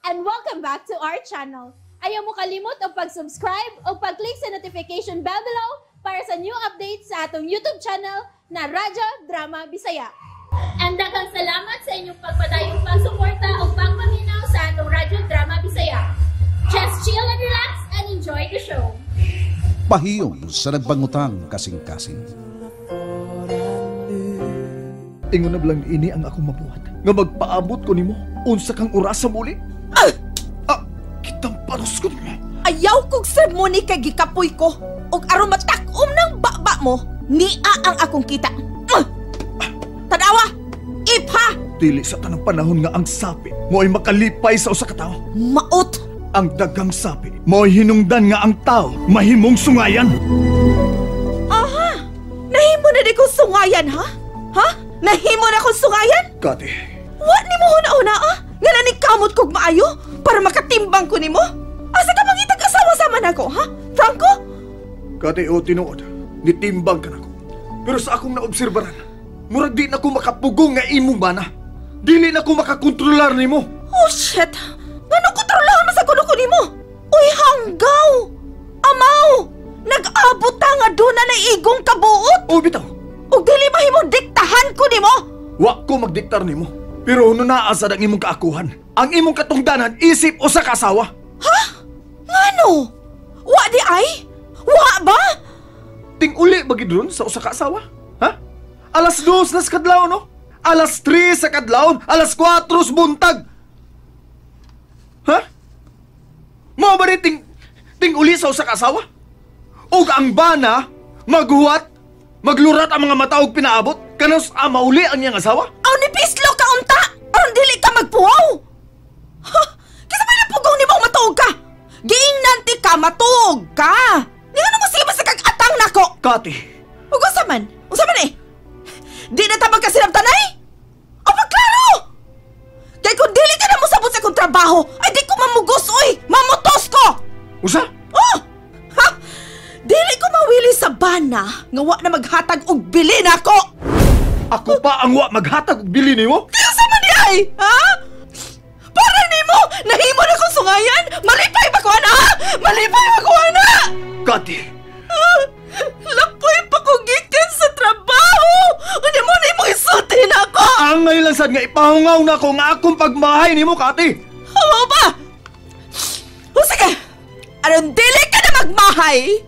And welcome back to our channel. Ayaw mo kalimot og pag-subscribe o pag-click sa notification bell below para sa new updates sa atong YouTube channel na Radyo Drama Bisaya. And daghang salamat sa inyong pagpadayong pagsuporta o pagpaminaw sa atong Radyo Drama Bisaya. Just chill and relax and enjoy the show. Pahiyom sa nagbangutang kasing-kasing. Ingon na lang ini ang akong mabuhat. Nga magpaabot ko nimo unsa kang oras sa muli? Ah! Kitang paros ko nimo. Ayaw kog sermoni kay gikapoy ko. Og aron matak-om ng baba mo, nia ang akong kita. Tanawa! Ipha! Dili sa tanang panahon nga ang sapi mo'y makalipay sa usa ka tawo. Maot! Ang daghang sapi mo'y hinungdan nga ang tao mahimong sungayan. Aha! Nahimo na di kong sungayan, ha? Ha? Nahimo na kong sungayan? Kati. Wa nimo huna-huna, ah? Nga nanikamot kog maayo para makatimbang ko nimo? Asa ka mangitag asawa sama nako, ha? Franco? Kati, o tinuod, nitimbang ka nako. Pero sa akong naobserbaran, murag di na ko makapugong nga imong bana. Dili na ko makakontrolar nimo. Oh shit! Ngano kontrolahon man sa kuno ko nimo? Uy, hanggaw! Amaw! Nag-abot ta nga doon na naigong kabuot! O bitaw! Ug dili mahimong diktahan ko nimo! Wa ko magdiktar nimo. Pero naa sad ang imong kaakuhan. Ang imong katungdanan isip usa ka asawa. Ha? Ngano? Wa di ay? Wa ba? Ting-uli ba gid ron sa usa ka asawa? Ha? 2:00 na sa kadlawon, no? 3:00 sa kadlawon, 4:00 sa buntag. Ha? Mao ba rin ting-uli sa usa ka asawa? Og ang bana maghuwat, maglurat ang mga mata og pinaabot kanos mauli ang iyang asawa? Aw ni pislo ka unta! Aron dili ka magpuaw! Ha? Kinsa may napugong nimo matuog ka? Giingnan ti ka matuog ka! Di ka na mo sige basta kag atang nako! Kati! Ug unsa man? Unsa man eh? Di na ta magkasinabtanay? O pagklaro! Kay kung dili ka na mosabot sa akong trabaho, ay di ko mamugos, uy! Mamutos ko! Usa? Oh! Ha? Dili ko mawili sa bana nga wa na maghatag og bili nako! Ako pa ang wa maghatag og bili nimo? Kaya sa man di ay? Ha? Para nimo! Nahimo na kong sungayan! Malipay pa ko, ana! Malipay pa ko, ana! Kati! Lapoy pa ko gikan sa trabaho! Ano mo na imong isulti na ako? Angay lang sad nga ipahungaw na ko nga akong pagmahay nimo, Kati! Hawa ba? O sige! Aron dili ka na magmahay!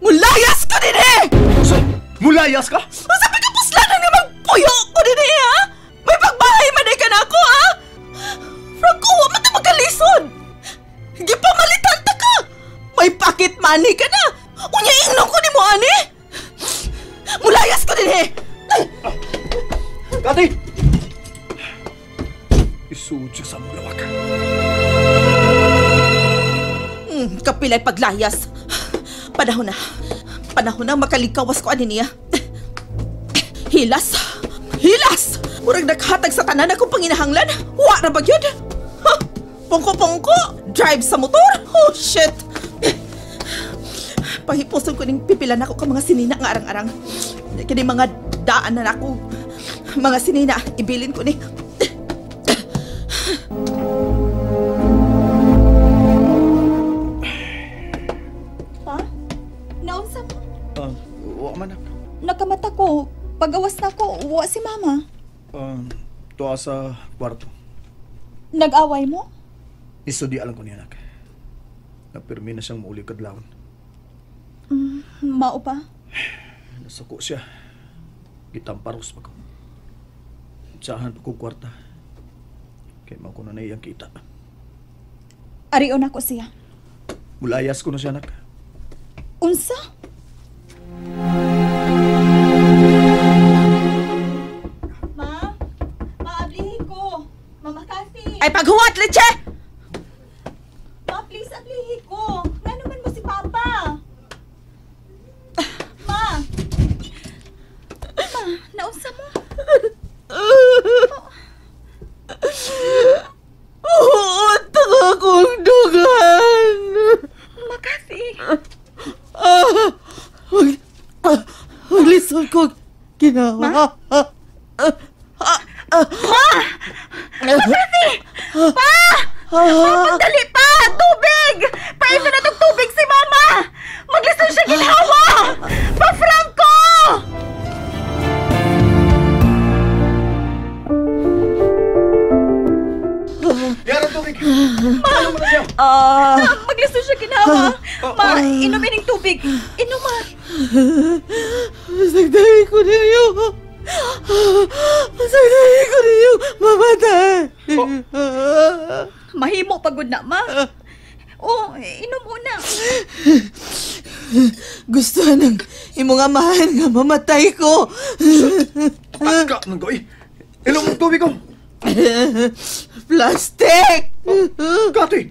Mulayas ko din eh! So, mulayas ka? O sabi ka puslanan nga magpuyo ko din eh, ha? May pagmahay man ka na ako, ha? Franco, wa man ta magkalisod! Gipamalitan ta ka! May pocket money ka na! Unya ingnon ko nimo ani! Mulayas ko din eh! Kati! Isuod siya sa mulawak. Kapilay paglayas. Panahon na. Panahon na makalikawas ko ani niya. Hilas! Hilas! Murag naghatag sa tanan akong panginahanglan. Wa ra ba gyud? Ha? Pungko-pungko! Drive sa motor! Oh shit! Pahipuson ko ning pipilan ako ka mga sinina nga arang-arang. Kini mga daan na nako. Mga sinina, ibilin ko ni. Pa? Naunsa mo? Wa man. Nakamata ko. Pagawas na ko, wa si mama. Tuwa sa kwarto. Nag-away mo? Isudi alam ko niya, anak. Napirmi na siyang mauli kadlawon. Mao pa? Nasuko siya. Gitamparos pa ko. Tsahan pa ko kwarta. Kaya mao ko na naiyang kita. Arion ako siya. Mulayas ko na siya, anak. Unsa? Ma? Maablihin ko. Mama Kathy. Ay paghuwat, leche! Ma, please, ablihin ko. Nga naman mo si Papa. Ma! Ma, naunsa mo? Uot akong dugan. Ma Kathy. Maglisod ko ginawa. Ma? Ma! Ma Kathy! Pa! Pagdali pa! Tubig! Paino na tong tubig si Mama! Maglisod siya ginhawa! Pa Franco! Yara tubig! Ano mo na siya? Maglisod siya ginhawa! Ma, inumin ang tubig! Inom ma! Masagdahin ko ninyo! Masagdahin ko ninyo! Mamatay! Mahimo pagod na, ma. Oh, inom una. Gusto ng imong amahan nga mamatay ko. Taka nang ko eh. Inom ang tubig ko. Plastic! Kati!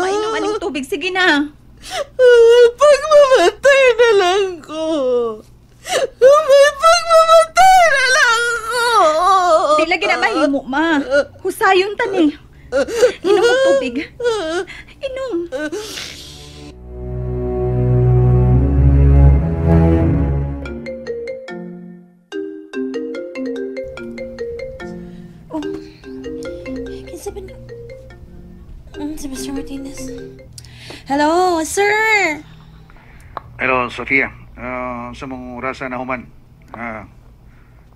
Mainom aning tubig. Sige na. Pagmamatay na lang ko. May pagmamatay na lang ko. Di lagi na mahimo, ma. Husayon ta ni. Inom og tubig. Inom. Oh, kinsa ba na? Si Mr. Martinez. Hello, sir! Hello, Sofia. Sa mong orasa na human?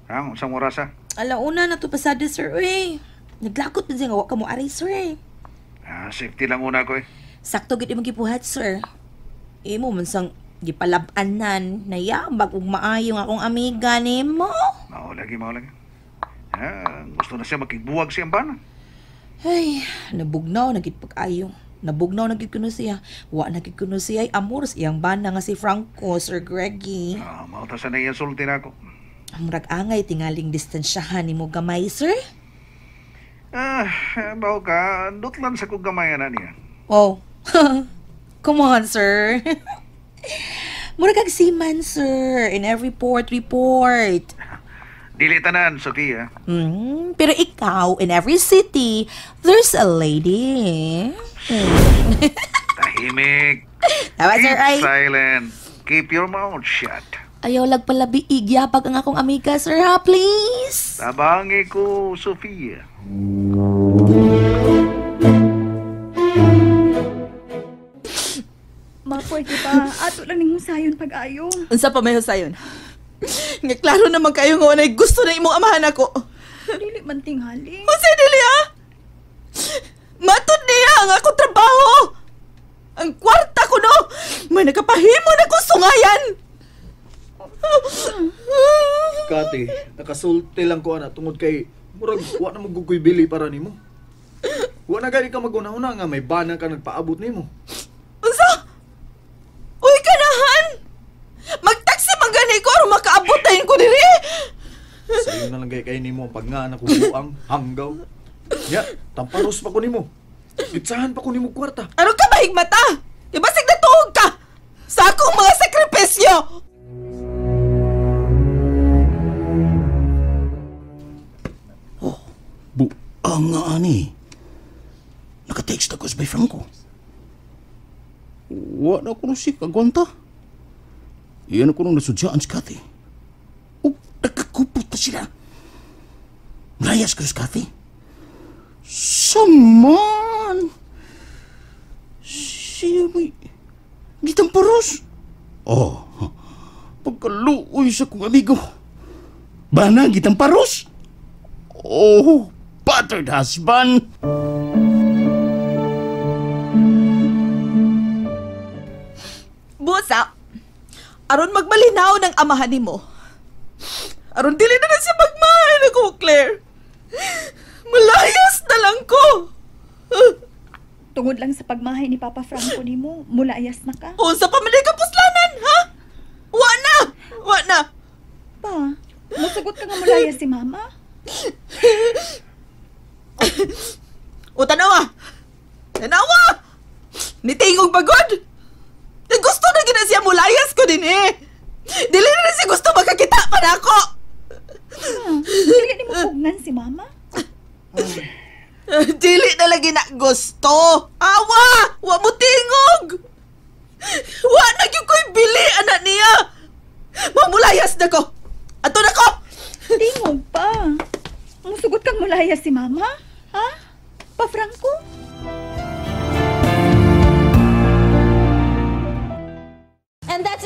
Sa mong orasa? Alauna na to pasada, sir. Uy, naglakot pa siya nga wa ka mo aray, sir. Safety lang una ko eh. Sakto gid imong gibuhat, sir. Imo man sang gipalab-anan na yabag ug maayo nga akong amiga nimo. Mao lagi. Gusto na siya makigbuwag siyang bana. Ay, nabugnaw na gid pag-ayo. Nabugnaw na gid kuno siya. Wa na gid kuno siya ay amor sa iyang bana nga si Franco, Sir Greggy. Mao ta sa na iyang sulti na ako. Murag angay tingaling distansyahan nimo gamay, sir. Bao ka, dutlan sa kong gamay na niya. Oh. Come on, sir. Murag kag seaman, sir. In every port, report. Dili tanan, Sofia. Pero ikaw, in every city, there's a lady. Tahimik. Tama, sir, Keep ay. silent. Keep your mouth shut. Ayaw lagpalabiig, yabag ang akong amiga, sir, ha? Please. Tabangi ko, Sofia. Ma, pwede ba? Ato lang ning husayon pag-ayo. Unsa pa may husayon? Nga klaro naman kayo nga walay gusto na imong amahan ako. Dili man tinghali. Unsay dili ha? Matud niya ang akong trabaho. Ang kwarta ko no. May nakapahimo na kong sungayan. Kati, nakasulti lang ko ana tungod kay murag wa na magugoy bili para nimo. Wa na gani ka maguna-una nga may bana ka nagpaabot nimo. Unsa? Uy kanahan. Magtaksi man gani ko aron makaabot tayon ko diri. Sayo na lang kay nimo ang pagngana ko buang hanggaw. Ya, tamparos pa ko nimo. Gitsahan pa ko nimo kwarta. Aron ka mahigmata? Ibasig natuog ka sa akong mga sakripisyo. Oh, buang nga ani. Naka-text ako sa Franco. Wa na ko nung si kagwanta. Iyan ako nung nasudyaan si Kathy. O, nagkakupot na sila. Layas ko si Kathy. Saman! Siya may gitamparos. Oh, pagkaluoy sa kong amigo. Bana, gitamparos. Oh, battered husband. Busa, aron magmalinaw ng amahan nimo. Aron dili na na siya magmahal ako, Claire. Malayas na lang ko. Tungod lang sa pagmahay ni Papa Franco nimo, mulayas na ka. O, sa pamilya ka puslanan, ha? Wa na! Wa na! Pa, musagot ka nga mulayas si Mama? O, tanawa! Tanawa! Nitingog pagod! Gusto na gina siya mulayas ko din eh! Dili na siya gusto makakita pa na ako! Dili ni mo pugnan si Mama? Dili na lagi na gusto! Awa! Wa mo tingog! Wa na gyud ko'y bili, anak niya! Mamulayas na ko! Ato na ko! Tingog pa! Musugot kang mulayas si Mama? Ha? Pa Franco?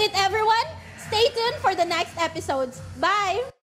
That's it, everyone. Stay tuned for the next episodes. Bye!